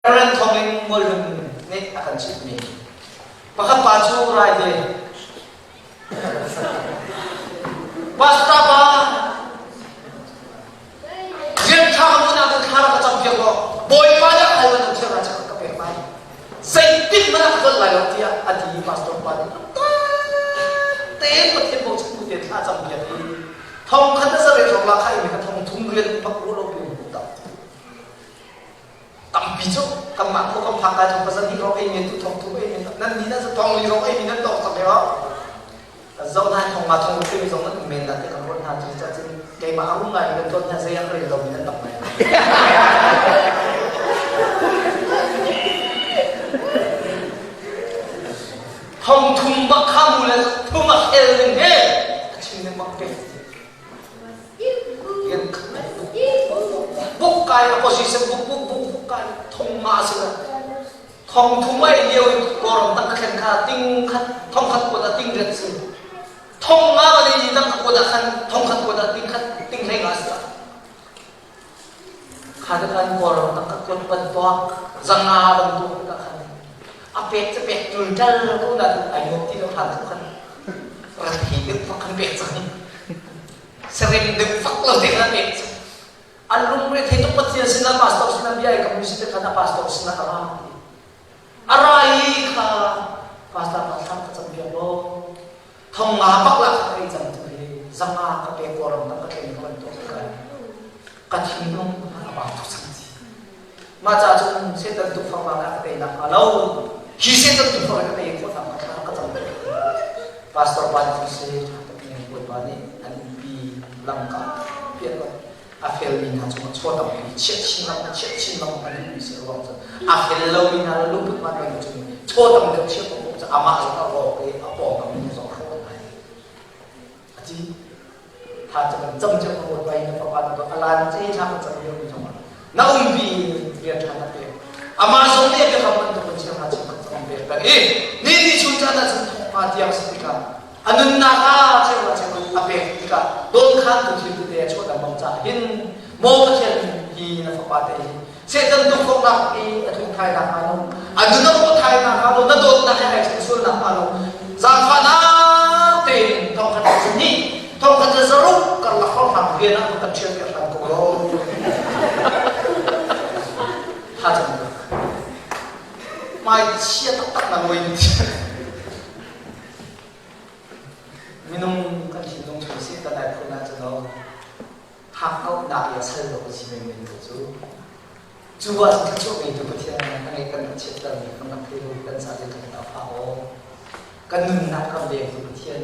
Reverend thawngin Mualhlun nih a kan chimhmi pakhat pa cu rai ve. Pastor pa rian ṭha ka hmuhnak ding thla rak ka campiak law Bawipa nih a hal bantuk thil hna cu ka pek lai. Zeitik hmanh ah ka tlolh lai lo tiah a ti i pastor pa nih tein Pathian bochan bu tein thla campiak i thong khat a zareh hrawng la kha i ka thong thum rian bak ruah lo piin hmuh Tampi cu kanmah khua kan phak kai thong pasal hi rong ei men tu thong thum ei men nan ni nan thong li rong ei mi nan tawk cang he zoh hna thong ma thong te mi zong nan um men la te kan ruat hna cu ca cun keimah a rum ngai kan tuan hna zei ang rel lo mi nan tam ngai. Thong thum bak kha mu le thum a khel ning he a chim ning bak pe. Buk kai a position buk buk buk buk kai thong nga si la thong thum ai lio in korom tak khen kha ting khat thong khat ko da ting ret si thong nga ba ni tang ko da khan thong khat ko da ting khat ting hlei nga si la kha ta kan korom tak ka kot ban to zanga ban tu ka khan a pek cha pek tul tal ko na ai mok ti lo khan khan rat hi deuh fak kan pek cang sarem deuh fak lo te khan pek cang an lungre thei tuk Pathian sinah pastor sinah bia i kam si te khan a pastor sinah a ra a ra i kha pastor pa thlam ka cam piak lo thong nga bak la ka ei cang tu hi zanga ka pe koram tam ka thleng ka ban to ka ka thinlung a ba tuk cang ti Mah ca cun Satan tukforhnak ah ka tei nakhnga lo hi Satan tukforh ka tei khawh nakhnga thla ka cam. Pastor pa nih cun si ṭha tuk in Bawipa nih an innpi lamka piah lo a felmi hna cungah chaw tampi chiah chin lengmang chiah chin lengmang a duhmi si ruang cun a fel lomi hna le lungput hmaan lo cun chaw tam deuh chiah ko cu amah zong a rawk i a pawngkam minung zong a hrawk lai. A ti. Tha cu kan cam cio ko Bawipa na fapa na dawt a lan ce thla kan cam lio mi zongah na umpi rian ṭha na pek amah zong nih biakam bantuk in chiang chim kan cam pek peng i ni ni chun caan ah cun thawngpa tiang si tikah a nunnak ah cheuhra cheuhra a pek tikah dawnkhan tu thil tete a chuah lengmang caah hin maw Pathian hi na fapa te hi Satan tukforhnak i a tlung thai nakhnga lo, a nun a rawh thai nakhnga lo, na dawtnak he ai ṭhen sual nakhnga lo, zaangfahnak tein thongkhat le zahnih, thongkhat le zaruk karlak hrawnghrang rian ah kan ṭhial piak hram ko lo. Tha cang ko. Hmai chia taktak na lawi Minung kan thinlung chung Satan ai phun ahcun hakkauhnak i a sal lo a si menmen ko cu. Cu ah cun thluachuah ngeitu Pathian a ngeih kan rak chiattermi kan rak thei lo kan ca zeitluk dah a fah aw. Kan nunnak kan vengtu Pathian.